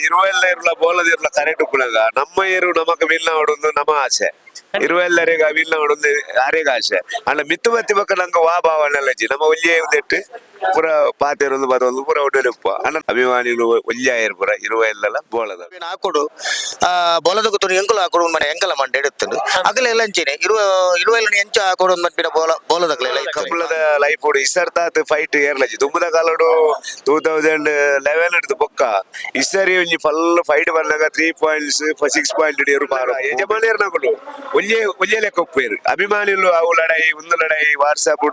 ಇರುವೆಲ್ಲ ಇರುಲ Bolada ಇರುಲ correct ಉಪ್ಪುನಗ ನಮ್ಮ ಏರು ನಮಕ್ ವಿನ್ ಆವಡೊಂದು ನಮ್ಮ ಆಸೆ. ಇರುವೆಲ್ಲರಿಗ ವಿನ್ ಆವಡೊಂದು ಆರೆಗ ಆಸೆ. ಅಂಡ ಮಿತ್ತು ಬತ್ತಿ ಬೊಕ್ಕ ನಂಗೆ ವಾ ಭಾವನೆಲ್ಲ ನಮ್ಮ ಒಲ್ಲಿಯೇ ಒಂದೆಟ್ಟು ಪೂರ ಪಾತೆರೊಂದು ಬರೊಂದು ಪೂರ ಒಡ್ಡೆ ಉಪ್ಪ. ಅಂಡ ಅಭಿಮಾನಿಲು ಒಲ್ಲೆ ಆಯೆರ್ ಪೂರ ಇರುವೆಲ್ಲ ಬೋಳದ. ಹಾಕೊಡು ಬೊಲದ ಗುತ್ತುನು ಎಂಕುಲು ಹಾಕೊಡು ಮನೆ ಎಂಕಲ ಮಂಡೆ ಎಡುತ್ತುಂಡು. ಅಗಲ ಎಲ್ಲ ಅಂಚೆನೆ ಇರುವ ಇರುವೆಲ್ಲ ಎಂಚ ಹಾಕೊಡು ಮನ್ಪಿನ ಬೋಲ ಬೋಲದಗಲೆಲ್ಲ ಇತ್ತು. ಕಂಬಳದ ಲೈಫ್ ಇಸರ್ತಾತ್ ಫೈಟ್ ಏರ್ಲಜಿ ದುಂಬುದ ಕಾಲಡು 2011 ಹಿಡ್ದು ಬೊಕ್ಕ ಇಸರಿ ಒಂಜಿ ಫುಲ್ ಫೈಟ್ ಬಂದಾಗ 3 ಪಾಯಿಂಟ್ಸ್ 6 ಪಾಯಿಂಟ್ ಏರು ಬಾರ. ಯಜಮಾನಿಯರ್ ನಕುಲು ಒಲ್ಲೆ ಒಲ್ಲೆ ಲೆಕ್ಕ ಒಪ್ಪೇರು. ಅಭಿಮಾನಿಲು ಅವು ಲಡಾಯಿ ಒಂದು ಲಡಾಯಿ ವಾಟ್ಸಾಪ್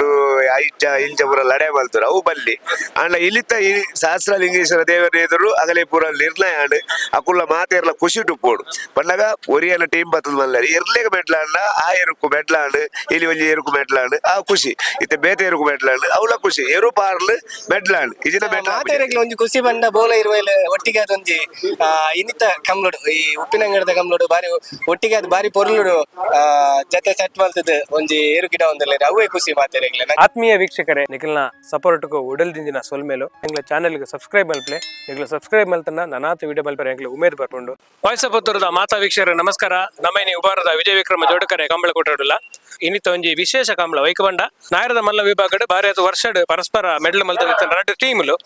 ಐಚ ಇಂಚ ಪೂರ ಲಡಾಯಿ ಮಲ್ತರು, ಅವು ಬಲ್ಲಿ. ಆಂಡ ಇಲ್ಲಿತ್ತ ಈ ಸಹಸ್ರಲಿಂಗೇಶ್ವರ ದೇವರ ಎದುರು ಅಗಲೆ ಪೂರ ನಿರ್ಣಯ ಆಂಡ್ ಅಕುಲ್ಲ ಮಾತೆರ್ಲ ಖುಷಿ ಉಪ್ಪೋಡು ಪಂಡಗ ಒರಿಯನ ಟೀಮ್ ಬತ್ತದ ಮಲ್ಲ ಎರ್ಲೆಗ ಮೆಡ್ಲಾಂಡ ಆ ಎರುಕು ಮೆಡ್ಲಾಂಡ್ ಇಲ್ಲಿ ಒಂಜಿ ಎರುಕು ಮೆಡ್ಲಾಂಡ್ ಆ ಖುಷಿ ಇತ್ತೆ ಬೇತೆ ಎರುಕು ಮೆಡ್ಲಾಂಡ್ ಅವಳ ಖುಷಿ ಎರು ಪಾರ್ಲ್ ಮೆಡ್ಲಾಂಡ್ ಇಜಿನ ಮೆಡ್ಲಾಂಡ್. ಮಾತೆರೆಗ್ಲ ಒಂಜಿ ಖುಷಿ ಪಂಡ ಬೋಲ ಇರುವೆಲ್ ಒಟ್ಟಿಗೆ ಅದೊಂಜಿ ಇನ್ನಿತ ಕಂಬ್ಲೋಡು ಈ ಉಪ್ಪಿನಂಗಡದ ಕಂಬ್ಲೋಡು ಬಾರಿ ಒಟ್ಟಿಗೆ ಅದು ಬಾರಿ ಪೊರ್ಲುಡು ಜೊತೆ ಸೆಟ್ ಮಲ್ತದ ಒಂಜಿ ಏರು ಗಿಡ ಒಂದಲ್ಲ ಅವೇ ಖುಷಿ ಮಾತೆರೆಗ್ಲ. ಆತ್ಮೀಯ ವೀಕ್ಷಕರೇ, ನಿಖಲ್ನ ಸಪೋರ್ಟ್ಗೂ ಉಡಲ್ ದಿಂಜಿನ ಸೊಲ್ಮೇಲು. ಎಂಗ್ಲ ಚಾನೆಲ್ಗೆ ಸಬ್ಸ್ಕ್ರೈಬ್ ಮಲ್ಪ್ಲೆ. ನಿಗ್ಲ ಸಬ್ಸ್ಕ್ರೈಬ್ ಮಲ್ತನ ನನಾತ ವಿಡಿಯೋ ಮಲ್ಪರೆ ಎಂಗ್ಲ ಉಮೇದ್ ಬರ್ಪುಂಡು. ವಾಯ್ಸ್ ಪುತ್ತೂರದ ಮಾತಾ ವೀಕ್ಷಕರೇ, ನಮಸ್ಕಾರ. ನಮ್ಮೈನಿ ಉಬಾರದ ವಿಜಯ ವಿಕ್ರಮ ಜೋಡಕರೆ ಕಂಬಳ ಕೊಟ್ಟಡುಲ್ಲ. ಇನ್ನಿತ ಒಂಜಿ ವಿಶೇಷ ಕಂಬಳ ವೈಕಬಂಡ ನಾಯರದ ಮಲ್ಲ ವಿಭಾಗಡ್ ಬಾರಿ ಅದು ವರ್ಷಡ್ ಪರಸ್ಪರ ಮೆಡ್ಲ್ ಮಲ್ತ ರಡ್ಡ್ ಟೀಮ್ಲು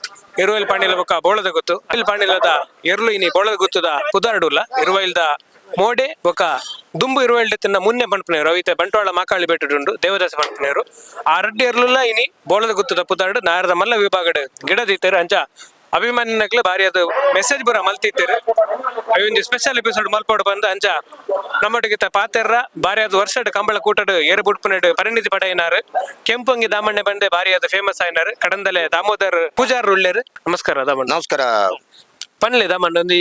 ಇರುವೈಲ್ ಪಾಂಡಿಲ ಬೊಕ್ಕ ಬೋಳದ ಗುತ್ತು. ಇರುವೈಲ್ ಪಾಂಡಿಲದ ಎರ್ಲು ಇನಿ ಬೋಳದ ಗುತ್ತದ ಪುದಾರ್ಡುಲ್ಲ. ಇರುವೈಲ್ದ ಮೋಡೆ ಬೊಕ್ಕ ದುಂಬು ಇರುವೈಲ್ಡ್ ತಿನ್ನ ಮುನ್ನೆ ಪನ್ಪುನೇರು ಅವಿತ ಬಂಟ್ವಾಳ ಮಾಕಾಳಿ ಬೆಟ್ಟುಂಡು ದೇವದಾಸ ಪನ್ಪುನೇರು. ಆ ರಡ್ಡ್ ಎರ್ಲುಲ್ಲ ಇನಿ ಬೋಳದ ಗುತ್ತದ ಪುದಾರ್ಡು ನಾಯರದ ಮಲ್ಲ ವಿಭಾಗಡ್ ಗಿಡ ದೀತೆರ್. ಅಂಚ ಅಭಿಮಾನಿನಕ್ಲೆ ಬಾರಿ ಅದು ಮೆಸೇಜ್ ಬರ ಮಲ್ತಿತ್ತೇರು. ಒಂಜಿ ಸ್ಪೆಷಲ್ ಎಪಿಸೋಡ್ ಮಲ್ಪೋಡು ಬಂದು. ಅಂಚ ನಮ್ಮೊಟ್ಟಿಗೆ ಪಾತೆರ್ರ ಬಾರಿ ಅದು ವರ್ಷಡ್ ಕಂಬಳ ಕೂಟಡ್ ಏರು ಬುಡ್ಪುನೆಡ್ ಪರಿಣಿತಿ ಪಡೆಯಿನಾರು ಕೆಂಪಂಗಿ ದಾಮಣ್ಣೆ ಬಂದೆ ಬಾರಿ ಅದು ಫೇಮಸ್ ಆಯಿನಾರು ಕಡಂದಲೆ ದಾಮೋದರ್ ಪೂಜಾರ್ ಉಳ್ಳೇರು. ನಮಸ್ಕಾರ ದಾಮಣ್ಣ. ನಮಸ್ಕಾರ. ಪನ್ಲೆ ದಾಮಣ್ಣ, ಒಂದು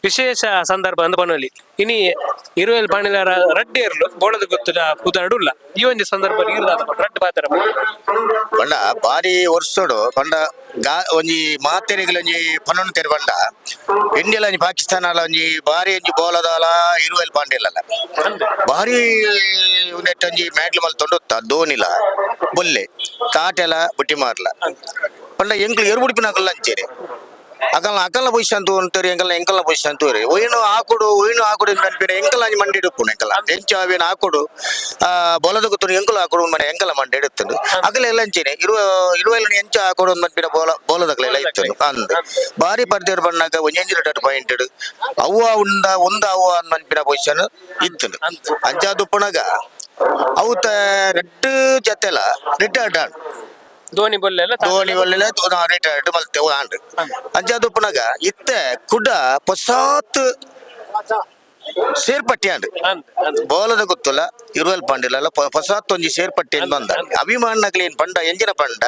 ವಿಶೇಷ ಸಂದರ್ಭ ಅಂದ್ ಪನೊಲಿ. ಇನಿ ಇರುವೆಲ್ ಪಾಣಿಲಾರ ರಡ್ಡಿ ಇರ್ಲು ಬೋಳದ ಗೊತ್ತದ ಪುದಾರ್ಡು ಉಲ್ಲ. ಈ ಒಂಜಿ ಸಂದರ್ಭ ಇರ್ದಾದ ರಡ್ಡ್ ಪಾತೆರ. ಪಂಡ ಬಾರಿ ವರ್ಷಡು ಪಂಡ ಗಾ ಒಂಜಿ ಮಾತೆರೆಗ್ಲ ಒಂಜಿ ಪನ್ನೊಂದು ತೆರೆ ಪಂಡ ಇಂಡಿಯಾಲ ಒಂಜಿ ಪಾಕಿಸ್ತಾನ ಒಂಜಿ ಬಾರಿ ಒಂಜಿ ಬೋಲದಾಲ ಇರುವೆಲ್ ಪಾಂಡಿಲ್ಲ ಬಾರಿ ಉಂದೆಟ್ ಒಂಜಿ ಮ್ಯಾಡ್ಲ್ ಮಲ್ ತೊಂಡುತ್ತ ಧೋನಿಲ ಬೊಲ್ಲೆ ತಾಟೆಲ ಬುಟ್ಟಿ ಮಾರ್ಲ. ಪಂಡ ಎಂಕ್ಲು ಎರು ಬುಡಿಪಿನಕಲ್ಲ ಅಂಚೇರಿ ಅಕಲ್ನ ಅಕಲ್ನ ಪೊಸಿಷನ್ ತೂಂತೇರಿ ಎಂಕಲ್ನ ಎಂಕಲ್ನ ಪೊಸಿಷನ್ ತೂರಿ. ಒಯ್ನು ಹಾಕೊಡು ಒಯ್ನು ಹಾಕೊಡು ಅನ್ಪಿನ ಎಂಕಲ್ ಅಂಜಿ ಮಂಡಿ ಇಡುಪ್ಪುನು. ಎಂಕಲ ಎಂಚ ಅವೇನು ಹಾಕೊಡು ಬೊಲದ ಗುತ್ತುನು ಎಂಕುಲು ಹಾಕೊಡು ಮನೆ ಎಂಕಲ ಮಂಡಿ ಇಡುತ್ತುಂಡು. ಅಗಲ ಎಲ್ಲ ಅಂಚೇನೆ ಇರುವ ಇರುವೆಲ್ಲ ಎಂಚ ಹಾಕೊಡು ಮನ್ಪಿನ ಬೋಲ ಬೋಲದಗಲೆಲ್ಲ ಇತ್ತು ಅಂದ್ ಬಾರಿ ಪರ್ದೇರು ಬಣ್ಣಾಗ ಒಂಜೊಂಜಿ ರೆಡ್ ಪಾಯಿಂಟ್ ಅವ್ವ ಉಂಡ ಒಂದ ಅವ್ವ ಮನ್ಪಿನ ಪೊಸಿಷನ್ ಇತ್ತು. ಅಂಚ ದುಪ್ಪಣಗ ಅವುತ ರೆಡ್ ಜೊತೆಲ ರಿಟೈರ್ಡ್ ಆಂಡ್. ಧೋನಿ ಬೊಲ್ಲೆಲ್ಲ. ಧೋನಿ ಒಳ್ಳೆ ರಿಟೈರ್ಡ್ ಮಲ್ತೆ ಆಂಡ್. ಅಂಚ ದುಪ್ಪಣಗ ಇತ್ತೆ ಕುಡ ಪೊಸಾತ್ ಸೇರ್ಪಟ್ಟಿ ಆಂಡ್. ಅಂದ್ ಅಂದ್. ಬೋಲದ ಗೊತ್ತಲ್ಲ ಇರುವಲ್ ಪಾಂಡಿಲಲ್ಲ ಹೊಸಾತ್ ಒಂಜಿ ಸೇರ್ಪಟ್ಟಿ ಅಂತ ಬಂದ ಅಭಿಮಾನಗ್ಲೇನ್ ಏನ್ ಪಂಡ ಎಂಜಿನ ಪಂಡ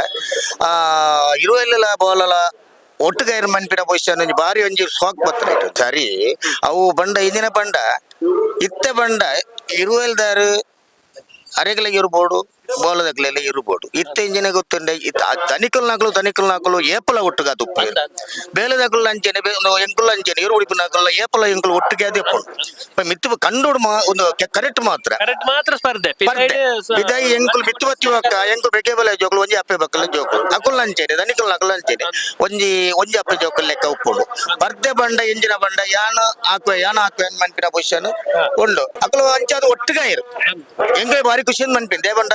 ಆ ಇರುವಲ್ಲೆಲ್ಲ ಬೋಲಲ ಒಟ್ಟುಗೈರ್ ಮನ್ಪಿನ ಪೊಸಿಷನ್ ಒಂಜಿ ಬಾರಿ ಒಂಜಿ ಶಾಕ್ ಬತ್ತರ. ಸರಿ, ಅವು ಬಂಡ ಇಂಜಿನ ಪಂಡ ಇತ್ತೆ ಬಂಡ ಇರುವೆಲ್ದಾರು ಅರೆಗಲ ಇರ್ಬೋಡು ಬೋಲದಕ್ಲೆಲ್ಲ ಇರ್ಬೋಡು. ಇತ್ತೆ ಇಂಜಿನ ಗೊತ್ತುಂಡೆ ಇತ್ತ ತನಿಕಲ್ ನಾಕಲು ತನಿಕಲ್ ನಾಕಲು ಏಪಲ ಒಟ್ಟುಗ ತುಪ್ಪ ಬೇಲೆದಕುಲು ಅಂಚೆನೆ ಎಂಕುಲು ಅಂಚೆನೆ ಇರು ಉಡಿಪಿನಕುಲು ಏಪಲ ಎಂಕುಲು ಒಟ್ಟಿಗೆ ಅದೇ ಮಿತ್ತು ಕಂಡೋಡು ಮಾ ಒಂದು ಕರೆಕ್ಟ್ ಮಾತ್ರ. ಕರೆಕ್ಟ್ ಮಾತ್ರ ಸ್ಪರ್ಧೆ. ಬಿದಾಯಿ ಎಂಕುಲು ಮಿತ್ತು ಬತ್ತಿ ಬಕ್ಕ ಎಂಕುಲು ಬೆಗೆ ಬಲೆ ಜೋಕುಲು ಒಂಜಿ ಅಪ್ಪೆ ಬಕ್ಕಲ ಜೋಕುಲು ಅಕುಲು ಅಂಚೆನೆ ದನಿಕುಲು ಅಕುಲು ಅಂಚೆನೆ ಒಂಜಿ ಒಂಜಿ ಅಪ್ಪೆ ಜೋಕುಲು ಲೆಕ್ಕ ಉಪ್ಪುಂಡು. ಪರ್ದೆ ಬಂಡ ಎಂಜಿನ ಬಂಡ ಯಾನ ಹಾಕುವೆ ಯಾನ ಹಾಕುವೆ ಮನ್ಪಿನ ಪೊಸಿಷನ್ ಉಂಡು. ಅಕುಲು ಅಂಚಾದ ಒಟ್ಟುಗಾಯಿರು ಎಂಕುಲು ಬಾರಿ ಖುಷಿ ಮನ್ಪಿನ they ಬಂಡ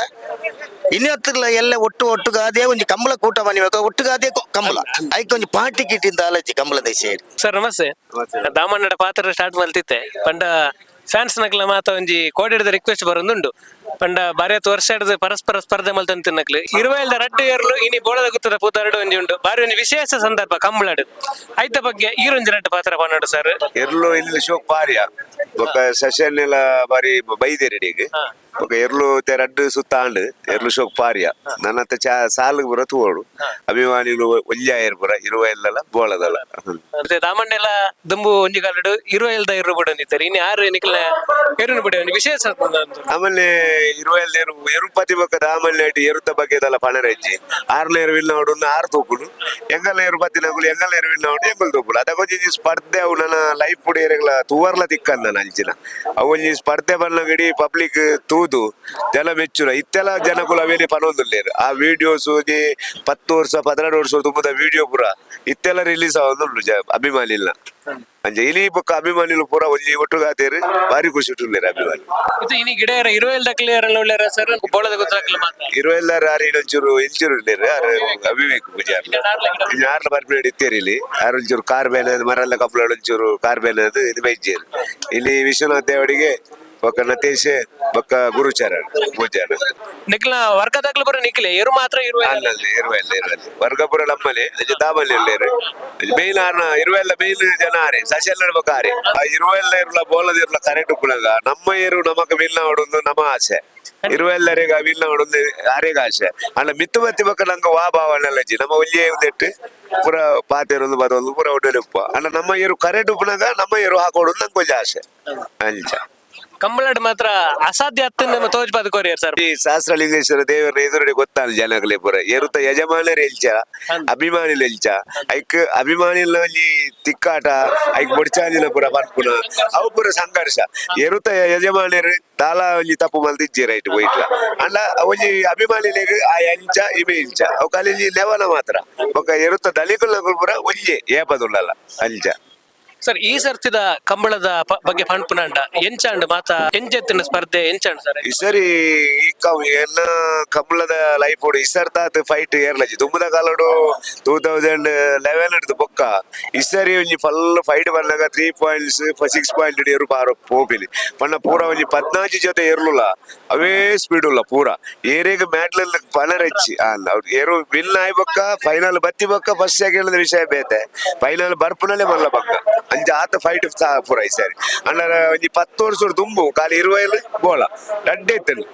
ಇನ್ನು ಹತ್ತಿರಲ್ಲ ಎಲ್ಲ ಒಟ್ಟು ಒಟ್ಟುಗಾದೇ ಒಂಜಿ ಕಂಬಳ ಕೂಟ ಮನಿಬೇಕ ಒಟ್ಟುಗಾದೇ ಕಂಬಳ ಐಕ್ ಒಂಜಿ ಪಾರ್ಟಿ ಕಿಟ್ಟಿಂದ ಆಲೋಚಿ ಕಂಬಳ ದೇಶ. ಸರ್ ನಮಸ್ತೆ. ದಾಮಣ್ಣಡ ಪಾತ್ರ ಸ್ಟಾರ್ಟ್ ಮಲ್ತಿತ್ತೆ. ಪಂಡ ಫ್ಯಾನ್ಸ್ ನಕ್ಲ ಮಾತ ಒಂಜಿ ಕೋಡಿಡ್ದ ರಿಕ್ವೆಸ್ಟ್ ಬರೊಂದುಂಡು. ಪಂಡ ಬಾರಿ ವರ್ಷ ಹಿಡ್ದು ಪರಸ್ಪರ ಸ್ಪರ್ಧೆ ಮಲ್ತಂತ ತಿನ್ನಕ್ಲು ಇರುವೆಲ್ದ ರಡ್ಡು ಏರ್ಲು ಇನಿ ಬೋಳದ ಗುತ್ತದ ಪೂತಾರಡು ಒಂಜಿ ಉಂಡು. ಬಾರಿ ಒಂಜಿ ವಿಶೇಷ ಸಂದರ್ಭ ಕಂಬಳಡು. ಐತ ಬಗ್ಗೆ ಈರೊಂಜಿ ರಡ್ಡು ಪಾತ್ರ ಪನ್ನಡು ಸರ್. ಎರ್ಲು ಇಲ್ಲಿ ಶೋಕ್ ಬಾರಿಯ ಬೊಕ್ಕ ಸೆಷನ್ ಎಲ್ಲ ಬಾರಿ ಬೈದೇರಿ ಈಗ. ಬೊಕ್ಕ ಎರ್ಲು ತೆ ರಡ್ಡು ಸುತ್ತ ಆಂಡ್ ಎರ್ಲು ಶೋಕ್ ಪಾರಿಯ ನನ್ನತ್ತ ಚಾ ಸಾಲಿಗೆ ಬರ ತೂವೋಡು. ಅಭಿಮಾನಿಲು ಒಲ್ಲೆ ಆಯೆರ್ ಪೂರ ಇರುವೆಲ್ಲ ಬೋಳದಲ್ಲ. ಮತ್ತೆ ದಾಮಣ್ಣೆಲ್ಲ ದುಂಬು ಒಂಜಿ ಕಾಲಡು ಇರುವೆಲ್ದ ಇರು ಬಿಡ ಅಂದಿತ್ತಾರೆ. ಇನ್ನು ಯಾರು ನಿಕ್ಲ ಎರುನು ಬಿಡ ಒಂಜಿ ವಿಶೇಷ ಒಂದು. ಆಮೇಲೆ ಇರುವೆಲ್ ಎರು ಎರುಪತಿ ಬೊಕ್ಕ ದಾಮಣ್ಣೆ ಎರುತ ಬಗ್ಗೆ ಇದೆಲ್ಲ ಪಣರೆಜ್ಜಿ ಆರ್ಲ ಎರುವಿಲ್ ನೋಡು ಆರು ತೂಪುನು ಎಂಗಲ ಎರುಪತಿ ನಗುಲು ಎಂಗಲ ಎರುವಿಲ್ ನೋಡು ಎಂಗಲ್ ತೂಪುನು. ಅದಕ್ಕೊಂಜಿ ಸ್ಪರ್ಧೆ ಅವು ನನ್ನ ಲೈಫ್ ಪುಡಿ ಎರೆಗ್ಲ ತೂವರ್ಲ ತಿಕ್ಕಂದ ಅಂಚಿನ ಅವು ಒಂಜಿ ಸ್ಪರ್ಧೆ ಬಣ್ಣ ಇಡೀ ಪಬ್ಲಿಕ್ ತೂದು ಜನ ಮೆಚ್ಚುನ. ಇತ್ತೆಲ್ಲ ಜನಕುಲು ಅವೇನೆ ಪನೊಂದುಲ್ಲೇರು. ಆ ವಿಡಿಯೋಸ್ 10 ವರ್ಷ 12 ವರ್ಷ ತುಂಬದ ವಿಡಿಯೋ ಪೂರ ಇತ್ತೆಲ್ಲ ರಿಲೀಸ್ ಆವೊಂದುಂಡು ಅಭಿಮಾನಿ ಇಲ್ಲ. ಅಂಚ ಇಲಿ ಬೊಕ್ಕ ಅಭಿಮಾನಿಲು ಪೂರ ಒಂಜಿ ಒಟ್ಟುಗಾತೇರು ಬಾರಿ ಖುಷಿ ಉಂಟುಲ್ಲೇರು ಅಭಿಮಾನಿ. ಇದು ಇನಿ ಗಿಡ ಇರುವೆಲ್ ದಕ್ಲೆ ಉಳ್ಳೇರ ಸರ್, ಬೋಳದ ಗೊತ್ತಾಗ್ಲ ಮಾತ್ರ? ಇರುವೆಲ್ಲಾರು ಆರು ಒಂಚೂರು ಇಂಚೂರು ಉಳ್ಳೇರು ಆರು, ಅವಿವೇಕ್ ಪೂಜಾರ್ಲು. ಯಾರ್ಲ ಬರ್ಪಿನ ಇತ್ತೇರಿ ಇಲ್ಲಿ. ಯಾರು ಒಂಚೂರು ಕಾರ್ ಬೇನೆ ಮರಲ್ಲ ಕಪ್ಪಲ ಒಂಚೂರು ಕಾರ್ ಬೇನೆ ಅದು ಇದು ಬೈಜೇರು. ಇಲ್ಲಿ ವಿಶ್ವನಾಥ್ ದೇವಡಿಗೆ ಬೊಕ್ಕ ನತೇಶ್ ಬೊಕ್ಕ ಗುರುಚರಣ್ ಪೂಜಾರ್. ನಿಕ್ಲ ವರ್ಗದಾಗ್ಲ ಬರೋ ನಿಕ್ಲೆ ಎರು ಮಾತ್ರ ಇರುವೆ? ಅಲ್ಲ, ಇರುವೆಲ್ಲ ಇರುವೆಲ್ಲ ವರ್ಗಪುರ ನಮ್ಮಲ್ಲಿ ದಾಮಲ್ಲಿ ಉಳ್ಳೇರು. ಮೇನ್ ಆರ್ನ ಇರುವೆಲ್ಲ ಮೇನ್ ಜನ ಆರೆ ಸಶೆಲ್ಲ ಬೊಕ್ಕ ಆರೆ. ಆ ಇರುವೆಲ್ಲ ಇರುಲ ಬೋಲದ ಇರುಲ ಕರೆಂಟ್ ಉಪ್ಪುನಗ ನಮ್ಮ ಏರು ನಮಕ್ ವಿಲ್ಲ ಹೊಡೊಂದು ನಮ್ಮ ಆಸೆ. ಇರುವೆಲ್ಲರಿಗ ವಿಲ್ಲ ಹೊಡೊಂದು ಆರೇಗ ಆಸೆ ಅಲ್ಲ. ಮಿತ್ತು ಬತ್ತಿ ಬೊಕ್ಕ ನಂಗೆ ವಾ ಭಾವನೆಲ್ಲಜ್ಜಿ. ನಮ್ಮ ಒಲ್ಲಿಯೇ ಒಂದೆಟ್ಟು ಪೂರ ಪಾತೆರೊಂದು ಬರೋದು ಪೂರ ಒಡ್ಡೆಲೆ ಉಪ್ಪ ಅಲ್ಲ. ನಮ್ಮ ಏರು ಕರೆಂಟ್ ಉಪ್ಪುನಾಗ ನಮ್ಮ ಏರು ಹಾಕೋಡು ನಂಗೆ ಒಂಜಿ ಆಸೆ ಅಂಚ. ಕಂಬಳಡ್ ಮಾತ್ರ ಅಸಾಧ್ಯ ಅತ್ತ ನಮ್ಮ ತೋಜ್ಪಾದ ಕೊರಿಯರ್ ಸರ್. ಈ ಸಹಸ್ರಲಿಂಗೇಶ್ವರ ದೇವರ ಎದುರುಡೆ ಗೊತ್ತಾನ ಜನಗಳೇ ಪೂರ ಎರುತ ಯಜಮಾನರು ಎಲ್ಚ, ಅಭಿಮಾನಿಲು ಎಲ್ಚ. ಐಕ್ ಅಭಿಮಾನಿಲ ಒಂಜಿ ತಿಕ್ಕಾಟ, ಐಕ್ ಬೊಡ್ಚಾಂಜಿನ ಪೂರ ಪನ್ಪುನ ಅವು ಪೂರ ಸಂಘರ್ಷ. ಎರುತ ಯಜಮಾನರು ತಾಲ ಒಂಜಿ ತಪ್ಪು ಮಲ್ತಿಜ್ಜಿ ರೈಟ್ ಹೋಯ್ಟ್ಲ ಅಂಡ ಒಂಜಿ ಅಭಿಮಾನಿಲೆಗ್ ಆ ಎಂಚ ಇಮೆ ಇಂಚ ಅವು ಕಾಲಿ ಲೆವನ ಮಾತ್ರ. ಬೊಕ್ಕ ಎರುತ ದಲಿಕುಲಕುಲು ಪೂರ ಒಂಜಿ ಏಪದುಳ್ಳಲ್ಲ ಅಂಚ. ಸರ್, ಈ ಸರ್ತಿದ ಕಂಬಳದ ಬಗ್ಗೆ ಪಣ್ಪುನಾಂಡ ಎಂಚಾಂಡ್ ಮಾತ ಎಂಚೆತ್ತಿನ ಸ್ಪರ್ಧೆ ಎಂಚಾಂಡ್ ಸರ್? ಈ ಸರಿ ಈ ಎಲ್ಲ ಕಂಬಳದ ಲೈಫ್ ಈ ಸರ್ತಾತ್ ಫೈಟ್ ಏರ್ಲಜಿ. ದುಂಬುದ ಕಾಲಡು 2011 ಹಿಡ್ದು ಬೊಕ್ಕ ಈ ಸರಿ ಒಂಜಿ ಫುಲ್ ಫೈಟ್ ಬಂದಾಗ 3 ಪಾಯಿಂಟ್ಸ್ 6 ಪಾಯಿಂಟ್ ಏರು ಬಾರ ಪೋಪಿಲಿ ಪಂಡ ಪೂರ ಒಂಜಿ 14 ಜೊತೆ ಏರ್ಲುಲ್ಲ, ಅವೇ ಸ್ಪೀಡ್ ಉಲ್ಲ ಪೂರ. ಏರೇಗ ಮ್ಯಾಟ್ಲ ಪನರೆಚ್ಚಿ ಅಲ್ಲ ಅವ್ರು ಏರು ವಿನ್ ಆಯ್ ಬೊಕ್ಕ ಫೈನಲ್ ಬತ್ತಿ ಬೊಕ್ಕ ಫಸ್ಟ್ ಸೆಕೆಂಡ್ ವಿಷಯ ಬೇತೆ, ಫೈನಲ್ ಬರ್ಪುನಲ್ಲೇ ಮಲ್ಲ ಬೊಕ್ಕ ಅಂಚ ಆತ ಫೈಟ್ ಪೂರ ಈ ಸರಿ. ಅಂಡ ಒಂಜಿ 10 ವರ್ಷ ದುಂಬು ಖಾಲಿ ಇರುವೈಲ್ ಬೋಳ ರಡ್ಡೆ ಇತ್ತನು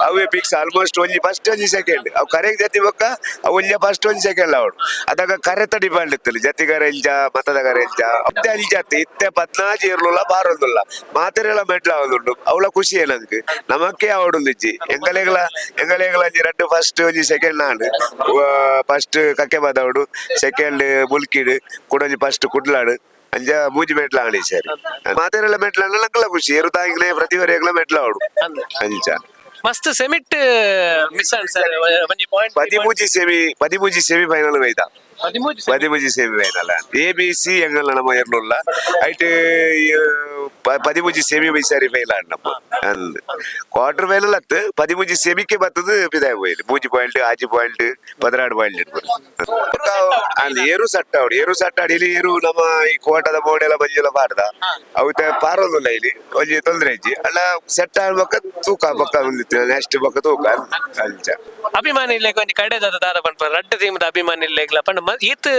ಅವೇ ಫಿಕ್ಸ್ ಆಲ್ಮೋಸ್ಟ್. ಒಂಜಿ ಫಸ್ಟ್ ಒಂಜಿ ಸೆಕೆಂಡ್ ಅವು ಕರೆಗೆ ಜತಿ ಬೊಕ್ಕ ಅವು ಒಂಜಿ ಫಸ್ಟ್ ಒಂಜಿ ಸೆಕೆಂಡ್ ಅವಡು. ಅದಾಗ ಕರೆತ ಡಿಪೆಂಡ್ ಇತ್ತಲ್ಲ, ಜತಿಗರ ಇಂಚ ಮತದಗರ ಇಂಚ ಅತ್ತೆ ಅಲ್ಲಿ ಜಾತಿ. ಇತ್ತೆ 14 ಇರ್ಲುಲ್ಲ ಬಾರೊಂದುಲ್ಲ ಮಾತೆರೆಲ್ಲ ಮೆಟ್ಲ ಆವೊಂದುಂಡು. ಅವಳ ಖುಷಿ ಏನಂಕ್ ನಮಕ್ಕೆ ಅವಡುಂದಿಜ್ಜಿ. ಎಂಗಲೆಗಳ ಎಂಗಲೆಗಳ ಒಂಜಿ ರಡ್ಡು ಫಸ್ಟ್ ಒಂಜಿ ಸೆಕೆಂಡ್ ನಾಡು. ಫಸ್ಟ್ ಕಕ್ಕೆ ಬದವಡು, ಸೆಕೆಂಡ್ ಮುಲ್ಕಿಡ್, ಕುಡೊಂಜಿ ಫಸ್ಟ್ ಕುಡ್ಲಾಡು. ಅಂಜ ಮೂಜಿ ಮೆಟ್ಲ ಆಣಿ ಸರಿ. ಮಾತೆರೆಲ್ಲ ಮೆಟ್ಲ ನಂಕಲ ಖುಷಿ. ಏರು ತಾಯಿಗ್ಲೇ ಪ್ರತಿ ವರೆಗ್ಲ ಮೆಟ್ಲ ಅವಡು ಅಂಚ. ಮಸ್ತ್ ಸೆಮಿಟ್ miss and sir ಒಂಜಿ point. 13 semi, 13 semi final ಬೈದ. 13? 13 semi final. A B C ಎಂಗಲ್ಲ ನಮ್ಮ ಎರ್ಲುಲ್ಲ ಐಟ್ 13 ಸೆಮಿ ಬೈಸಾರಿ ಫೈಲ್ ಆಡ್ ನಮ್ಮ. ಅಂದ್ ಕ್ವಾರ್ಟರ್ ಫೈನಲ್ ಅತ್ತು 13 ಸೆಮಿಗೆ ಬತ್ತದು ಪಿದಾಯ ಪೋಯಿಲ್. 3 point, 6 point, 12 point ಇಟ್ಬೋದು. ಅಲ್ಲಿ ಏರು ಸಟ್ಟ ಅವಡು ಏರು ಸಟ್ಟ ಆಡಿ. ಇಲ್ಲಿ ಏರು ನಮ್ಮ ಈ ಕೋಟದ ಬೋರ್ಡ್ ಮಂಜುಲ ಪಾರ್ದ ಅವು ಪಾರೊಂದುಲ್ಲ. ಇಲ್ಲಿ ಒಂಜಿ ತೊಂದರೆ ಇಜ್ಜಿ ಅಲ್ಲ. ಸೆಟ್ ಆಡ್ಬಕ್ಕ ತೂಕ ಬೊಕ್ಕ ನೆಕ್ಸ್ಟ್ ಬೊಕ್ಕ ತೂಕ ಅಂಚ. ಅಭಿಮಾನಿ ಇಲ್ಲೇಕ ಒಂಜಿ ಕಡೆದಾದ ದಾದ ಪನ್ಪ ರಡ್ಡ್ ಟೀಮ್ದ ಅಭಿಮಾನಿ ಇಲ್ಲೇಗ್ಲ ಪಂಡ ಈತ್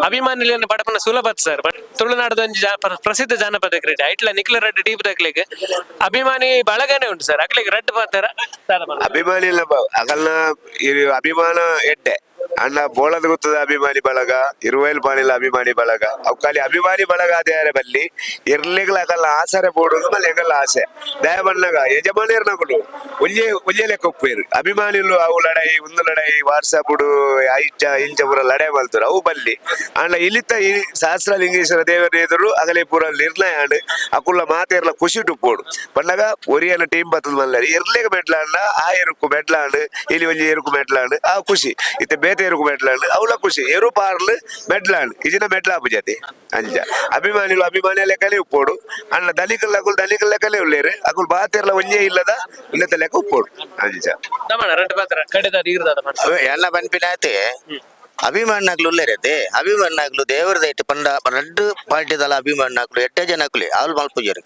ಅಭಿಮಾನಿಲೆನ್ ಪಡಪನ ಸುಲಭ ಸರ್. ಬಟ್ ತುಳುನಾಡದ ಒಂಜಿ ಪ್ರಸಿದ್ಧ ಜಾನಪದ ಕ್ರೀಡೆ ಐಟ್ಲ ನಿಕ್ಲ ರಡ್ಡ್ ಟೀಮ್ ದಕ್ಲೆಗ್ ಅಭಿಮಾನಿ ಬಳಗನೆ ಉಂಟು ಸರ್. ಅಕ್ಲೆಗ್ ರಡ್ಡ್ ಪಾತೆರ ದಾದ ಪನ್ಪ? ಅಭಿಮಾನಿ ಇಲ್ಲ ಅಗಲ್ನ ಅಭಿಮಾನ ಎಡ್ಡೆ ಅಣ್ಣ. ಬೋಳದ ಗೊತ್ತದ ಅಭಿಮಾನಿ ಬಳಗ, ಇರುವೈಲ್ ಪಾಣಿಲ ಅಭಿಮಾನಿ ಬಳಗ. ಅವು ಖಾಲಿ ಅಭಿಮಾನಿ ಬಳಗ ಅದೇ ಬಲ್ಲಿ ಇರ್ಲಿಗ್ಲ ಅಗಲ್ಲ ಆಸರೆ ಬೋಡುದು ಮಲ್ಲ ಎಂಗಲ್ಲ ಆಸೆ ದಯ ಬಣ್ಣಗ ಯಜಮಾನಿಯರ್ನಗುಲು ಒಂಜೆ ಒಂಜೆ ಲೆಕ್ಕ ಒಪ್ಪೇರು. ಅಭಿಮಾನಿಲು ಅವು ಲಡಾಯಿ ಒಂದು ಲಡಾಯಿ ವಾಟ್ಸಪ್ ಐಚ ಇಂಚ ಪೂರ ಲಡಾಯಿ ಮಲ್ತರು, ಅವು ಬಲ್ಲಿ. ಅಂಡ ಇಲ್ಲಿತ್ತ ಈ ಸಹಸ್ರಲಿಂಗೇಶ್ವರ ದೇವರ ಎದುರು ಅಗಲೆ ಪೂರ ನಿರ್ಣಯ ಆಂಡ್ ಅಕುಲ್ಲ ಮಾತೆರ್ಲ ಖುಷಿ ಉಪ್ಪೋಡು. ಪಂಡಗ ಒರಿಯನ ಟೀಮ್ ಬತ್ತದ ಮಲ್ಲ ಎರ್ಲೆಗ ಮೆಟ್ಲಾಂಡ ಆ ಎರುಕು ಮೆಟ್ಲಾಂಡ್ ಇಲ್ಲಿ ಒಂಜಿ ಎರುಕು ಮೆಟ್ಲಾಂಡ್ ಆ ಖುಷಿ ಇತ್ತೆ ಬೇತೆ ಎರುಕು ಮೆಟ್ಲಾಂಡ್ ಅವಳ ಖುಷಿ. ಎರು ಪಾರ್ಲು ಮೆಟ್ಲಾಂಡ್ ಇಜಿನ ಮೆಟ್ಲಾಪು ಜಾತಿ ಅಂಚ. ಅಭಿಮಾನಿಲು ಅಭಿಮಾನಿ ಲೆಕ್ಕನೆ ಉಪ್ಪೋಡು. ಅಣ್ಣ ದಲಿಕಲ್ ಅಕುಲ್ ದಲಿಕಲ್ ಲೆಕ್ಕನೆ ಉಳ್ಳೇರು. ಅಕುಲ್ ಬಾತೆರ್ಲ ಒಂಜೇ ಇಲ್ಲದ ಉಲ್ಲದ ಲೆಕ್ಕ ಉಪ್ಪೋಡು ಅಂಚ. ದಮಣ ರಡ್ಡ್ ಪಾತೆರ ಕಡೆದಾದ ಈರ್ದಾದ ಪನ್ಪ. ಎಲ್ಲ ಪನ್ಪಿನಾತೆ ಅಭಿಮಾನಿನಾಗ್ಲು ಉಲ್ಲೇರತೆ. ಅಭಿಮಾನಿನಾಗ್ಲು ದೇವರ ದೈಟ್ ಪಂಡ ರಡ್ಡು ಪಾರ್ಟಿದಲ್ಲ ಅಭಿಮಾನಿನಾಗ್ಲು ಎಟ್ಟೆ ಜನಕ್ಲೆ ಆಲ್ ಮಲ್ಪುಜರು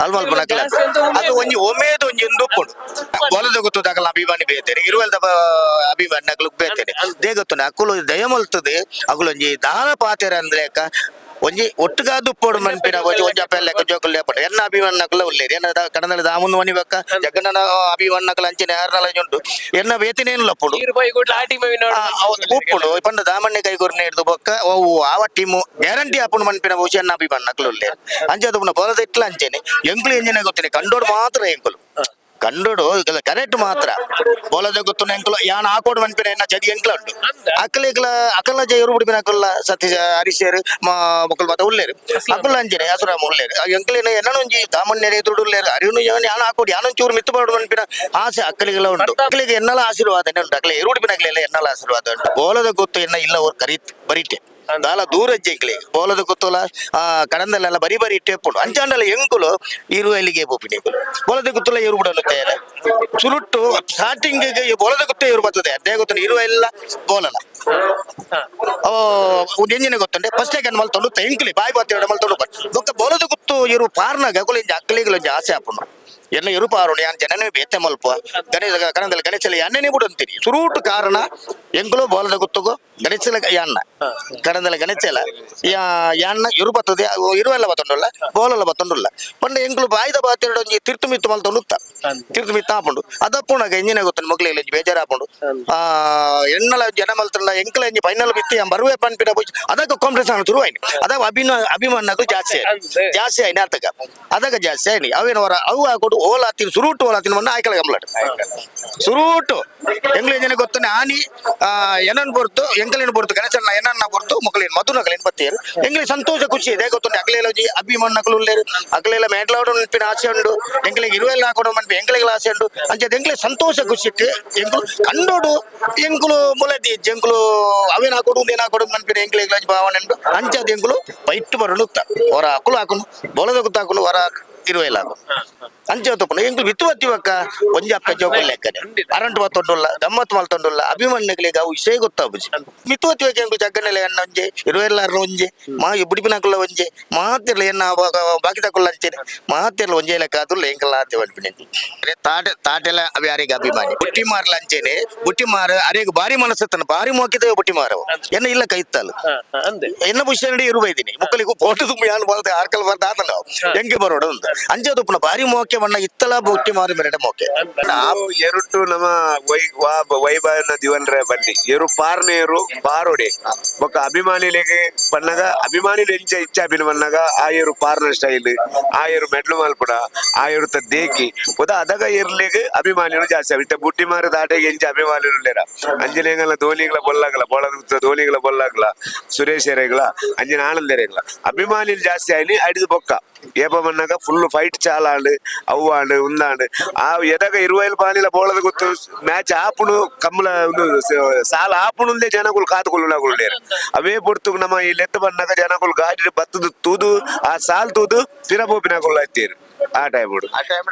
ಆಲ್ ಮಲ್ಪುನಕ್ಲೆ. ಅದು ಒಂಜಿ ಒಮೇದ ಒಂಜಿ ಒಂದು ಉಪ್ಪುಂಡು. ಬೊಲದ ಗೊತ್ತು ದಾಕಲ ಅಭಿಮಾನಿ ಬೇತೇನೆ, ಇರುವಲ್ದ ಅಭಿಮಾನಿನಾಗ್ಲು ಬೇತೇನೆ. They ಗೊತ್ತುಂಡು ಅಕುಲು ದಯ ಮಲ್ತದೆ. ಅಕುಲು ಒಂಜಿ ದಾನ ಪಾತೆರ ಅಂದ್ರೆ ಒಂಜಿ ಒಟ್ಟುಗಾದ ಉಪ್ಪೋಡು ಮನ್ಪಿನ ಒಂಜಿ ಒಂಜಿ ಅಪ್ಪೆ ಲೆಕ್ಕ ಜೋಕುಲು ಲೇಪಡ ಎನ್ನ ಅಭಿಮಾನಿನಕುಲ ಉಲ್ಲೇರು. ಎನ್ನ ಕಡನಲ್ಲಿ ದಾಮುಂದು ಮನಿ ಬಕ್ಕ ಜಗನ್ನ ಅಭಿಮಾನಿನಕುಲು ಅಂಚಿನ ಯಾರನಲ ಉಂಟು. ಎನ್ನ ಬೇತಿನೇನು ಲಪ್ಪುಡು. ನೀರು ಪೋಯಿ ಕೂಡ್ಲ ಆ ಟೀಮ್ ಉಪ್ಪುಂಡು ಪಂಡ ದಾಮಣ್ಣೆ ಕೈಗೂರ್ನೆ ಹಿಡ್ದು ಬೊಕ್ಕ ಅವು ಆವ ಟೀಮು ಗ್ಯಾರಂಟಿ ಆಪುಂಡು ಮನ್ಪಿನ ಬಹುಶಃ ಎನ್ನ ಅಭಿಮಾನಿನಕುಲು ಉಲ್ಲೇರು. ಅಂಚೆ ಅದು ಬೊಲದ ಇಟ್ಲ ಅಂಚೆನೆ ಎಂಕುಲು ಎಂಜಿನ ಗೊತ್ತೇನೆ ಕಂಡೋಡು ಮಾತ್ರ. ಎಂಕುಲು ಕಂಡೋಡು ಕರೆಕ್ಟ್ ಮಾತ್ರ. ಬೋಲದ ಗೊತ್ತು ಎಂಕುಲು ಯಾನ್ ಆಕೋಡು ಮನ್ಪಿನ ಎನ್ನ ಚದಿ ಎಂಕ್ಲ ಉಂಟು. ಅಕಲಿಗ್ಲ ಅಕಲ ಜೈರು ಬಿಡಿಪಿನ ಅಕಲ್ಲ ಸತೀಶ ಹರೀಶರು ಮಾ ಮೊಕ್ಕಲ್ ಮಾತ ಉಲ್ಲೇರು. ಅಕುಲ ಅಂಚೆನೆ ಅಸುರಾಮ ಉಲ್ಲೇರು. ಎಂಕಲಿನ ಎನ್ನನ ಒಂಜಿ ದಾಮಣ್ಣೆ ಎದುರು ಉಲ್ಲೇರು. ಅರಿವು ಯಾನ್ ಆಕೋಡು ಯಾನೊಂದು ಚೂರು ಮಿತ್ತು ಪಾಡು ಮನ್ಪಿನ ಆಸೆ ಅಕ್ಕಲಿಗೆಲ್ಲ ಉಂಟು. ಅಕ್ಕಲಿಗೆ ಎನ್ನಲ ಆಶೀರ್ವಾದನೆ ಉಂಟು. ಅಕಲೆ ಎರುಡಿಪಿನ ಅಕಲೆಲ್ಲ ಎನ್ನಲ ಆಶೀರ್ವಾದ ಉಂಟು. ಬೋಲದ ಗೊತ್ತು ಎನ್ನ ಇಲ್ಲ ಅವ್ರು ಕರೀತ್ ಬರೀತೆ. ದಾಲ ದೂರ ಜೆಂಕ್ಲಿ ಬೋಲದ ಗೊತ್ತಲ್ಲ ಆ ಕಡಂದಲ್ಲೆಲ್ಲ ಬರಿ ಬರಿ ಇಟ್ಟೆ ಪುಂಡು ಅಂಚಾಂಡಲ ಎಂಕುಲು ಇರುವಲ್ಲಿಗೆ ಪೋಪಿನಿ ಬೋಲದ ಗೊತ್ತಲ್ಲ ಇರು ಬಿಡಲು ತೇರೆ ಸುರುಟ್ಟು ಸ್ಟಾರ್ಟಿಂಗ್ ಬೋಲದ ಗೊತ್ತೇ ಇರು ಬರ್ತದೆ ಅದೇ ಗೊತ್ತ ಇರುವ ಎಲ್ಲ ಬೋಲಲ್ಲ. ಓ ಎಂಜಿನ ಗೊತ್ತುಂಡೆ ಫಸ್ಟ್ ಸೆಕೆಂಡ್ ಮಲ್ ತೊಂಡು ಎಂಕ್ಲಿ ಬಾಯಿ ಬಾತಿ ಮಲ್ ತೊಂಡು ಬೊಕ್ಕ ಬೋಲದ ಗೊತ್ತು ಇರು ಪಾರ್ನಾಗ ಅಕುಲು ಇಂಜ ಅಕ್ಕಲಿಗಳು ಒಂಜಿ ಆಸೆ ಆಪುಂಡು ಎನ್ನ ಇರು ಪಾರುಣಿ ಯಾನ್ ಜನನೇ ಬೇತೆ ಮಲ್ಪ ಗಣೇಶ ಕಣದಲ್ಲಿ ಗಣೇಶಲ ಯಾನ್ನೇ ಬಿಡು ಅಂತೀನಿ. ಸುರೂಟು ಕಾರಣ ಎಂಕುಲು ಬೋಲದ ಗೊತ್ತುಗು ಗಣೇಶಲ ಯಾನ್ನ ಕಣದಲ್ಲ ಗಣೇಶಲ ಯಾ ಯಾನ್ನ ಇರು ಬರ್ತದೆ ಇರುವೆಲ್ಲ ಬತ್ತೊಂಡುಲ್ಲ ಬೋಲಲ್ಲ ಬತ್ತೊಂಡುಲ್ಲ ಪಂಡ ಎಂಕುಲು ಬಾಯ್ದ ಬಾತಿರಡು ಒಂಜಿ ತಿರ್ತು ಮಿತ್ತು ಮಲ್ ತೊಂಡುತ್ತ ತಿರ್ತು ಮಿತ್ತು ಆಪುಂಡು ಅದಪ್ಪುಣಗ ಎಂಜಿನ ಗೊತ್ತುಂಡು ಮೊಗ್ಲಿಗೆ ಒಂಜಿ ಬೇಜಾರಾಪುಂಡು ಆ ಎಣ್ಣಲ ಜನ ಮಲ್ತಂಡ ಎಂಕಲ ಎಂಜಿ ಫೈನಲ್ ಬಿತ್ತಿ ಯಾನ್ ಬರುವೆ ಪನ್ಪಿನ ಪೋಯಿ ಅದಕ್ಕೆ ಕಾಂಪಿಟೇಷನ್ ಶುರುವಾಯ್ನಿ ಅದಾಗ ಅಭಿಮಾನಗಳು ಜಾಸ್ತಿ ಆಯ್ತು ಜಾಸ್ತಿ ಆಯ್ನಿ ಅತಗ ಅದಕ್ಕೆ ಜಾಸ್ತಿ ಆಯ್ನಿ ಅವೇನು ಹೊರ ಅವು ಹಾಕೊಡು ಓಲ ಆತೀನಿ ಸುರೂಟು ಓಲ ಆತೀನಿ ಮೊನ್ನೆ ಆಯ್ಕಲ ಗಂಬ್ಲಾಟ್ ಸುರೂಟು ಎಂಗ್ಲ ಜನ ಗೊತ್ತನೆ ಆನಿ ಏನನ್ ಪೊರ್ತು ಎಂಕಲಿನ ಪೊರ್ತು ಗಣೇಶನ ಏನನ್ನ ಪೊರ್ತು ಮೊಕಲಿನ ಮಧುನಕಲಿನ ಬತ್ತೀರು ಎಂಗ್ಲಿ ಸಂತೋಷ ಖುಷಿ ಇದೆ ಗೊತ್ತುಂಟು ಅಗಲೆಲ್ಲ ಅಭಿಮಾನಗಳು ಉಲ್ಲೇರು ಅಗಲೆಲ್ಲ ಮೇಡ್ಲಾಡು ಅನ್ಪಿನ ಆಸೆ ಉಂಡು ಎಂಕ್ಲಿಗೆ ಇರುವೆಲ್ಲ ಹಾಕೊಡು ಮನ್ಪಿ ಎಂಕ್ಲಿಗೆ ಆಸೆ ಉಂಡು ಅಂಚೆ ಎಂಕ್ಲಿ ಸಂತೋಷ ಖುಷಿ ಇಟ್ಟು ಎಂಕುಲು ಕಂಡೋಡು ಎಂಕುಲು ಮುಲದಿ ಜಂಕುಲು ಅವೇನು ಹಾಕೊಡು ಉಂದೇನು ಹಾಕೊಡು ಮನ್ಪಿನ ಎಂಕ್ಲಿಗೆ ಭಾವನೆ ಉಂಡು ಅಂಚೆ ಎಂಕುಲು ಬೈಟ್ ಬರೋಣ ಹೊರ ಅಕುಲು ಹಾಕುನು ಬೋಲದ ಗೊತ್ತಾಕುನು ಹೊರ ಇರುವೆಲ್ಲ ಹಾಕು ಅಂಚೆ ತಪ್ಪುನು ಎಂಕುಲು ಬಿತ್ತು ಬತ್ತಿವಕ್ಕ ಒಂಜಿ ಅಪ್ಪ ಜೋಕುಲ್ ಲೆಕ್ಕನೆ ಅರಂಟು ಬತ್ತೊಂಡುಲ್ಲ ಗಮ್ಮತ್ತು ಮಲ್ತೊಂಡುಲ್ಲ ಅಭಿಮಾನಿಗಳಿಗೆ ಅವು ವಿಷಯ ಗೊತ್ತಾಪುಜಿ. ಮಿತ್ತು ಬತ್ತಿವಕ್ಕೆ ಎಂಕುಲು ಜಗ್ಗನೆಲೆ ಎನ್ನ ಒಂಜೆ ಇರುವೆಲ್ಲಾರ್ನ ಒಂಜೆ ಮಾ ಬುಡಿಪಿನಕುಲ್ಲ ಒಂಜೆ ಮಾತಿರ್ಲ ಎನ್ನ ಬಾಕಿ ತಕುಲ್ಲ ಅಂಚೆನೆ ಮಾತಿರ್ಲ ಒಂಜೆ ಲೆಕ್ಕ ಆದುಲ್ಲ ಎಂಕಲ್ ಆತೆ ಪನ್ಪಿನ. ತಾಟೆ ತಾಟೆಲ ಅವಿ ಅರೆಗೆ ಅಭಿಮಾನಿ ಬುಟ್ಟಿ ಮಾರ್ಲ ಅಂಚೆನೆ ಬುಟ್ಟಿ ಮಾರ ಅರೆಗೆ ಬಾರಿ ಮನಸ್ಸತ್ತನ ಬಾರಿ ಮೋಕಿದ ಬುಟ್ಟಿ ಮಾರವು ಎನ್ನ ಇಲ್ಲ ಕೈತ್ತಲ್ಲ ಅಂದೆ ಎನ್ನ ಬುಷನಡಿ ಇರುವ ಇದ್ದೀನಿ ಮುಕ್ಕಲಿಗೂ ಫೋಟೋ ತುಂಬ ಯಾನ್ ಬರ್ತೆ ಆರ್ಕಲ್ ಬರ್ತಾ ಆತನ ಹೆಂಗೆ ಬರೋಡು ಅಂತ ಅಂಚೆ ತುಪ್ಪನ ಬಾರಿ ಮೋಕೆ ಮಣ್ಣ ಇತ್ತಲ ಬುಟ್ಟಿ ಮಾರಿ ಮೆರಡ ಮೋಕೆ. ನಾವು ಎರುಟು ನಮ್ಮ ವೈ ವಾ ವೈಭವನ ದಿವನ್ರೆ ಬನ್ನಿ ಎರು ಪಾರ್ನೇರು ಪಾರೋಡೆ ಬೊಕ್ಕ ಅಭಿಮಾನಿಲೆಗೆ ಬನ್ನಗ ಅಭಿಮಾನಿಲು ಎಂಚ ಇಚ್ಛಾಪಿನ ಬನ್ನಗ ಆ ಎರು ಪಾರ್ನ ಸ್ಟೈಲ್ ಆ ಎರು ಮೆಡ್ಲು ಮಲ್ಪುಡ ಆ ಎರುತ ದೇಕಿ ಉದ ಅದಗ ಎರ್ಲಿಗೆ ಅಭಿಮಾನಿಗಳು ಜಾಸ್ತಿ ಇತ್ತ ಬುಟ್ಟಿ ಮಾರು ದಾಟೆಗೆ ಎಂಚ ಅಭಿಮಾನಿಲು ಲೇರ ಅಂಜನೇಗಲ ಧೋನಿಗಳ ಬೊಲ್ಲಾಗಲ ಬೋಳದ ಧೋನಿಗಳ ಬೊಲ್ಲಾಗಲ ಸುರೇಶ್ ಎರೆಗಳ ಅಂಜನ ಆನಂದ್ ಎರೆಗಳ ಅಭಿಮಾನಿಲು ಜಾಸ್ತಿ ಆಯ್ನಿ ಅಡಿದು ಬೊಕ್ಕ ಏಪ ಬನ್ನಾಗ ಫುಲ್ ಫೈಟ್ ಚಾಲ ಆಂಡ್ ಅವು ಆಂಡ್ ಉಂದಾಂಡ್ ಆ ಎದಗ ಇರುವೈಲ್ ಪಾನಿಲ ಬೋಳದ ಗೊತ್ತು ಮ್ಯಾಚ್ ಆಪುಣು ಕಮ್ಮಲ ಒಂದು ಸಾಲ ಆಪುಣುಂದೇ ಜನಗಳು ಕಾದುಕೊಳ್ಳುನಾಗುಳ್ಲೇರು ಅವೇ ಪೊರ್ತು ನಮ್ಮ ಈ ಲೆತ್ತ ಬನ್ನಾಗ ಜನಗಳು ಗಾಡಿ ಬತ್ತದು ತೂದು ಆ ಸಾಲ್ ತೂದು ತಿರಬೋಪಿನಗುಳ್ಳ ಹತ್ತೀರು ಆ ಟೈಮ್. ಆ ಟೈಮ್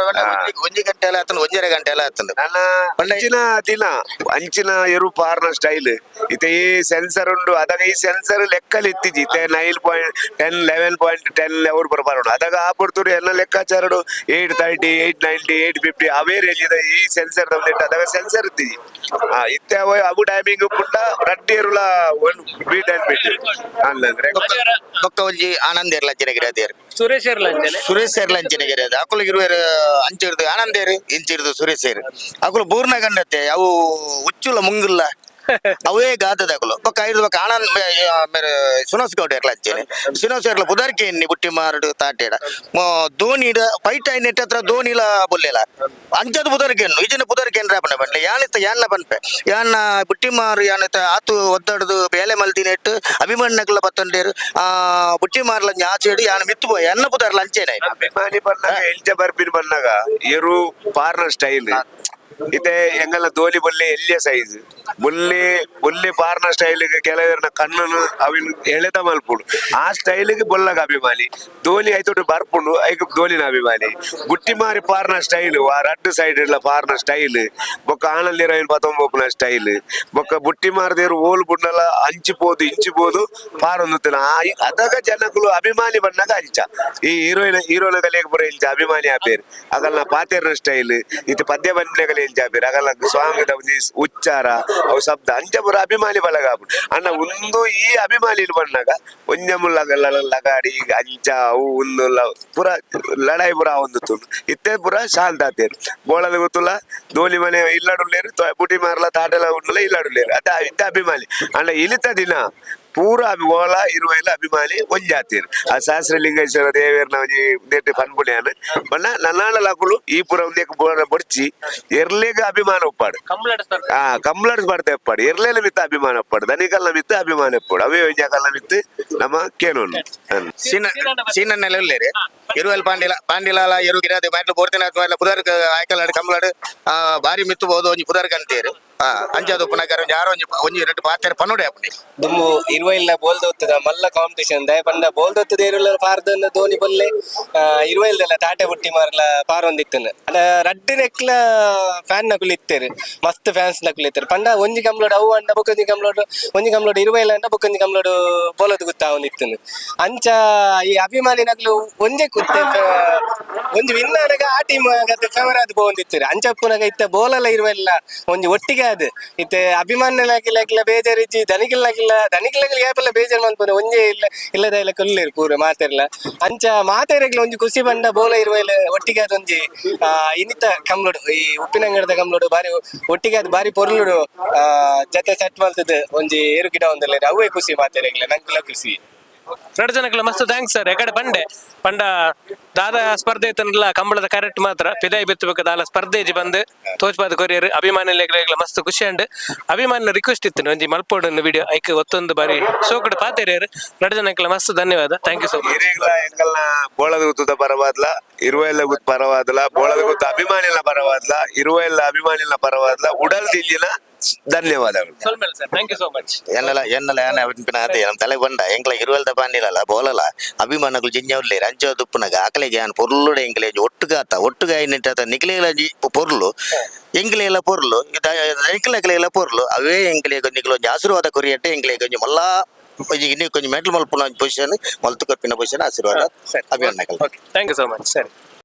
ಒಂಜಿ ಗಂಟೆ ಎಲ್ಲ ಆತನ ಒಂಜರೆ ಗಂಟೆ ಎಲ್ಲ ಆತನ. ನನ್ನ ಅಂಚಿನ ದಿನ ಅಂಚಿನ ಎರು ಪಾರ್ನ ಸ್ಟೈಲ್ ಇತ್ತೆ ಈ ಸೆನ್ಸರ್ ಉಂಡು ಅದಾಗ ಈ ಸೆನ್ಸರ್ ಲೆಕ್ಕಲ್ಲಿ ಇತ್ತಿಜಿ ಇತ್ತೆ 9.10 11.10 ಅವ್ರು ಬರ್ಬಾರೋಡು ಅದಾಗ ಆ ಪೊರ್ತುಡು ಎಲ್ಲ ಲೆಕ್ಕಾಚಾರಡು 8:30 8:90 8:50 ಅವೇ ರೇಂಜ್ ಇದೆ ಈ ಸೆನ್ಸರ್ ನೆಟ್ ಅದಾಗ ಸೆನ್ಸರ್ ಇತ್ತಿಜಿ ಆ ಇತ್ತೆ ಅವ ಅವು ಟೈಮಿಂಗ್ ಪುಟ್ಟ Reddy ಎರುಲ one beat and beat ಅಲ್ಲಂದ್ರೆ ಬೊಕ್ಕ ಒಂಜಿ ಆನಂದ್ ಇರ್ಲ ಅಂಚನೆ ಅದೇರು ಸುರೇಶ್ ಇರ್ಲ ಅಂಚೆನೆ. ಸುರೇಶ್ ಸೇರ್ಲ ಅಂಚನೆ ಗಿರಿಯದು ಅಕುಲು ಇರುವೆರು ಅಂಚಿರ್ದು ಆನಂದೇರು ಇಂಚಿರ್ದು ಸುರೇಶ್ ಸೇರು ಅಕುಲು ಬೂರ್ನ ಗಂಡತ್ತೆ ಅವು ಉಚ್ಚುಲ ಮುಂಗುಲ್ಲ ಅವೇ ಗಾದದ ಅಕುಲು ಬೊಕ್ಕ ಐದು ಬೊಕ್ಕ ಆನಂದ್ ಮೇರೆ ಸುನೋಸ್ ಗೌಡ ಇರ್ಲ ಅಂಚೆನೆ ಸುನೋಸ್ ಇರ್ಲ ಪುದರ್ಕೆ ಎನ್ನಿ ಬುಟ್ಟಿ ಮಾರಡು ತಾಟೇಡ ಧೋನಿಡ ಫೈಟ್ ಆಯ್ನ ಹತ್ರ ಧೋನಿಲ ಬೊಲ್ಲೆಲ ಅಂಚದ ಪುದರ್ಕೆನ್ನು ಇಜಿನ ಪುದರ್ಕೆನ್ ರಾಪನ ಬನ್ಲೆ ಯಾನಿತ್ತ ಯಾನ್ನ ಪನ್ಪೆ ಯಾನ್ನ ಬುಟ್ಟಿ ಮಾರು ಯಾನಿತ್ತ ಆತು ಒತ್ತಡದು ಬೇಲೆ ಮಲ್ದಿನೆಟ್ಟು ಅಭಿಮಾನಿಗಳ ಬತ್ತಂಡೇರು ಆ ಬುಟ್ಟಿ ಮಾರ್ಲ ಆಚೆಡು ಯಾನ ಮಿತ್ತು ಪೋಯ್ ಎನ್ನ ಪುದರ್ಲ ಅಂಚೆನೆ. ಅಭಿಮಾನಿ ಬನ್ನಾಗ ಎಂಚ ಬರ್ಪಿನ ಬನ್ನಾಗ ಎರು ಪಾರ್ನ ಸ್ಟೈಲ್ ಇತ್ತೆ ಎಂಗಲ್ಲ ಧೋನಿ ಬೊಲ್ಲೆ ಎಲ್ಲಿಯ ಸೈಜ್ ಬೊಲ್ಲೆ ಬೊಲ್ಲೆ ಪಾರ್ನ ಸ್ಟೈಲ್ ಕೆಲವರನ ಕಣ್ಣನು ಅವಿನ ಎಳೆತ ಮಲ್ಪುಂಡು ಆ ಸ್ಟೈಲ್ಗೆ ಬೊಲ್ಲಗ ಅಭಿಮಾನಿ ಧೋನಿ ಐತೊಟ್ಟು ಬರ್ಪುಂಡು ಐಕ್ ಧೋನಿನ ಅಭಿಮಾನಿ ಬುಟ್ಟಿ ಮಾರಿ ಪಾರ್ನ ಸ್ಟೈಲ್ ಆ ರಡ್ಡು ಸೈಡ್ ಇಲ್ಲ ಪಾರ್ನ ಸ್ಟೈಲ್ ಬೊಕ್ಕ ಆನಂದಿರ ಪತೊಂಬೊಪ್ಪುನ ಸ್ಟೈಲ್ ಬೊಕ್ಕ ಬುಟ್ಟಿ ಮಾರದೇರು ಓಲ್ ಬುಡ್ನಲ ಅಂಚಿಪೋದು ಇಂಚಿಪೋದು ಪಾರೊಂದು ಆ ಅದಗ ಜನಕುಲು ಅಭಿಮಾನಿ ಬಣ್ಣಗ ಅಂಚ ಈ ಹೀರೋಯಿನ್ ಹೀರೋನ ಕಲಿಯಕ್ಕೆ ಬರೋ ಇಂಚ ಅಭಿಮಾನಿ ಆಪೇರು ಅಗಲ್ನ ಪಾತೇರ್ನ ಸ್ಟೈಲ್ ಇತ್ತೆ ಪದ್ಯ ಬಂದ್ಲೆಗಲ ಇಂಚ ಆಪೇರು ಅಗಲ್ನ ಸ್ವಾಂಗದ ಒಂಜಿ ಉಚ್ಚಾರ ಅವು ಶಬ್ದ ಅಂಚ ಬರೋ ಅಭಿಮಾನಿ ಬಳಗ ಆಪುಂಡು ಅಣ್ಣ ಒಂದು ಈ ಅಭಿಮಾನಿ ಬಣ್ಣಗ ಒಂಜ ಮುಲ್ಲ ಲಗಾಡಿ ಅಂಚ ಅವು ಒಂದು ಪೂರ ಲಡಾಯಿ ಪೂರ ಒಂದು ತುಂಡು ಇತ್ತೆ ಪೂರ ಶಾಂತ ಆತೇರು ಬೋಳದ ಗೊತ್ತುಲ್ಲ ಧೋನಿ ಮನೆ ಇಲ್ಲಡುಲ್ಲೇರು ಬುಟಿ ಮಾರ್ಲ ತಾಟೆಲ ಉಂಡುಲ ಇಲ್ಲಡುಲ್ಲೇರು ಅದ ಇತ್ತೆ ಅಭಿಮಾನಿ ಅಣ್ಣ ಇಲಿತ ದಿನ ಪೂರ ಓಲ ಇರುವ ಎಲ್ಲ ಅಭಿಮಾನಿ ಒಂಜಾತೀರ್ ಆ ಸಹಸ್ರ ಲಿಂಗೇಶ್ವರ ದೇವೇರ್ನ ಒಂಜಿ ಉಂದೆಟ್ ಪನ್ಪುಣ್ಯಾನ್ ಬಣ್ಣ ನನ್ನಾಡಲಾಕುಲು ಈ ಪೂರ ಒಂದೇಕ್ ಬೊಡ್ಚಿ ಎರ್ಲೆಗ್ ಅಭಿಮಾನ ಉಪ್ಪಾಡು. ಆ ಕಂಬ್ಲಾಡ್ಸ್ ಮಾಡ್ತಾ ಇಪ್ಪಾಡು ಎರ್ಲೇಲ ಮಿತ್ತ ಅಭಿಮಾನ ಉಪ್ಪಾಡು ದನಿಕಲ್ನ ಮಿತ್ತ ಅಭಿಮಾನ ಉಪ್ಪಾಡು ಅವೇ ಒಂಜಾಕಲ್ನ ಮಿತ್ತು ನಮ್ಮ ಕೇನೋನು. ಸೀನ ಸೀನನ್ನೆಲ್ಲ ಉಲ್ಲೇರು ಇರುವಲ್ ಪಾಂಡಿಲ ಪಾಂಡಿಲಾಲ ಎರು ಗಿರಾದೆ ಮ್ಯಾಟ್ಲು ಬೋರ್ತಿನ ಪುದರ್ಕ್ ಆಯ್ಕಲಾಡು ಕಮ್ಲಾಡು ಬಾರಿ ಮಿತ್ತು ಬೋದು ಒಂಜಿ ಪುದರ್ಕ್ ಅಂತೀರು. ಅಂಚಾದ ಉಪ್ಪುನಗ ಒಂಜಿ ಯಾರೋ ಒಂಜಿ ಒಂಜಿ ರಡ್ಡ್ ಪಾತೆರ ಪನೊಡೆ ಆಪುಂಡು. ದುಂಬು ಇರುವೈಲ್ನ ಬೋಲ್ದೊತ್ತದ ಮಲ್ಲ ಕಾಂಪಿಟೇಷನ್ ದಯ ಪಂಡ ಬೋಲ್ದೊತ್ತದ ಇರುವಲ್ಲ ಪಾರ್ದನ್ನ ಧೋನಿ ಬಲ್ಲೆ, ಇರುವೈಲ್ದಲ್ಲ ತಾಟೆ ಬುಟ್ಟಿ ಮಾರ್ಲ ಪಾರೊಂದಿತ್ತನ. ಅಡ ರಡ್ಡ್ ನೆಕ್ಲ ಫ್ಯಾನ್ ನಕುಲು ಇತ್ತೆರ್, ಮಸ್ತ್ ಫ್ಯಾನ್ಸ್ ನಕುಲು ಇತ್ತೆರ್. ಪಂಡ ಒಂಜಿ ಕಂಬ್ಲೋಡು ಅವು ಅಂಡ ಬೊಕೊಂಜಿ ಕಂಬ್ಲೋಡು, ಒಂಜಿ ಕಂಬ್ಲೋಡು ಇರುವೈಲ್ ಅಂಡ ಬೊಕೊಂಜಿ ಕಂಬ್ಲೋಡು ಬೋಲದ್ ಗುತ್ತಾವೊಂದಿತ್ತನು. ಅಂಚ ಈ ಅಭಿಮಾನಿ ನಕುಲು ಒಂಜೆ ಕುತ್ತೆ ಒಂಜಿ ವಿನ್ ಆನಗ ಆ ಟೀಮ್ ಫೇವರ್ ಆದ್ ಪೋವೊಂದಿತ್ತೆರ್. ಅಂಚ ಉಪ್ಪುನಗ ಇತ್ತೆ ಬೋಲಲ ಇರುವೆಲ್ಲ ಒಂಜಿ ಒಟ್ಟಿಗೆ ಆದ್ ಇತ್ತೆ ಅಭಿಮಾನಿಲಾಗಿಲ್ಲ ಬೇಜಾರಿಜ್ಜಿ, ದನಿಕಿಲ್ಲಾಗಿಲ್ಲ ದನಿಕಿಲ್ಲಾಗಿಲ್ಲ ಏಪಲ್ಲ ಬೇಜಾರ್ ಮನ್ಪುನ ಒಂಜೇ ಇಲ್ಲ ಇಲ್ಲದ ಇಲ್ಲ ಕೊಲ್ಲೇರು ಪೂರ ಮಾತೆರ್ಲ. ಅಂಚ ಮಾತೆರೆಗ್ಲ ಒಂಜಿ ಖುಷಿ ಪಂಡ ಬೋಲ ಇರುವೆಲ್ಲ ಒಟ್ಟಿಗೆ ಅದೊಂಜಿ ಇನ್ನಿತ ಕಂಬ್ಲೋಡು ಈ ಉಪ್ಪಿನಂಗಡದ ಕಂಬ್ಲೋಡು ಬಾರಿ ಒಟ್ಟಿಗೆ ಅದು ಬಾರಿ ಪೊರ್ಲುಡು ಜತೆ ಸೆಟ್ ಮಲ್ತದ ಒಂಜಿ ಏರು ಗಿಡ ಒಂದಲ್ಲ ಅವೇ ಖುಷಿ ಮಾತೆರೆಗ್ಲ ನಂಕುಲ ಖುಷಿ. ರಡ್ಡ್ ಜನಕ್ಲ ಮಸ್ತ್ thanks sir. ಎಕಡೆ ಪಂಡೆ ಪಂಡ ದಾದ ಸ್ಪರ್ಧೆ ಇತ್ತನಲ್ಲ ಕಂಬಳದ ಕರೆಕ್ಟ್ ಮಾತ್ರ ಪಿದಾಯಿ ಬಿತ್ತಬೇಕು ದಾಲ ಸ್ಪರ್ಧೆ ಇಜ್ಜಿ ಬಂದು ತೋಜ್ಪಾದ ಕೊರಿಯರ್ ಅಭಿಮಾನಿಲೆಗ್ಲ ಮಸ್ತ್ ಖುಷಿ ಅಂಡ್ ಅಭಿಮಾನಿನ ರಿಕ್ವೆಸ್ಟ್ ಇತ್ತು ಒಂಜಿ ಮಲ್ಪೋಡು ವಿಡಿಯೋ ಐಕ್ ಒತ್ತೊಂದು ಬಾರಿ ಸೋಕುಡು ಪಾತೆರಿಯರ್. ರಡ್ಡ್ ಜನಕ್ಲ ಮಸ್ತ್ ಧನ್ಯವಾದ. Thank you so much. ಇರೆಗ್ಲ ಎಂಕಲ್ನ ಬೋಳದ ಗುತ್ತದ ಪರವಾದ್ಲ, ಇರುವೆಲ್ಲ ಗುತ್ತ ಪರವಾದ್ಲ, ಬೋಳದ ಗುತ್ತ ಅಭಿಮಾನಿಲ ಪರವಾದ್ಲ, ಇರುವೆಲ್ಲ ಅಭಿಮಾನಿಲ ಪರವಾದ್ಲ ಉಡಲ್ ದಿಂಜಿನ ಧನ್ಯವಾದಗಳು. ಸೊಲ್ಮೆಲ್ sir, thank you so much. ಎನ್ನಲ ಎನ್ನಲ ಏನ ಪನ್ಪಿನ ಅದೇ ನಮ್ಮ ತಲೆ ಬಂಡ ಎಂಕ್ಲ ಇರುವಲ್ದ ಪಾಂಡಿಲಲ್ಲ ಬೋಲಲ ಅಭಿಮಾನಗಳು ಜಿಂಜ ಉಲ್ಲೇರ್. ಅಂಚ ತುಪ್ಪುನಗ ಅಕಲೆಗೆ ಯಾನ್ ಪೊರ್ಲುಡೆ ಎಂಕ್ಲೆ ಒಟ್ಟುಗಾತ ಒಟ್ಟುಗ ಐನಿಟ್ಟ ನಿಕ್ಲೆಲ ಪೊರ್ಲು ಎಂಕ್ಲೆಲ ಪೊರ್ಲು ಎಂಕ್ಲೆಕ್ಲೆಲ ಪೊರ್ಲು ಅವೇ ಎಂಕ್ಲೆ ನಿಕ್ಲ ಒಂಜಿ ಆಶೀರ್ವಾದ ಕೊರಿಯಟ್ಟೆ. ಎಂಕ್ಲೆ ಒಂಜಿ ಮಲ್ಲ ಒಂಜಿ ಇನ್ನೂ ಕೊಂಚ ಮೆಟ್ಲ್ ಮಲ್ಪುನ ಪೊಸಿಷನ್ ಮಲ್ತು ಕೊರ್ಪಿನ ಪೊಸಿಷನ್ ಆಶೀರ್ವಾದ ಅಭಿಮಾನಗಳು. Okay, thank you so much. ಸರಿ.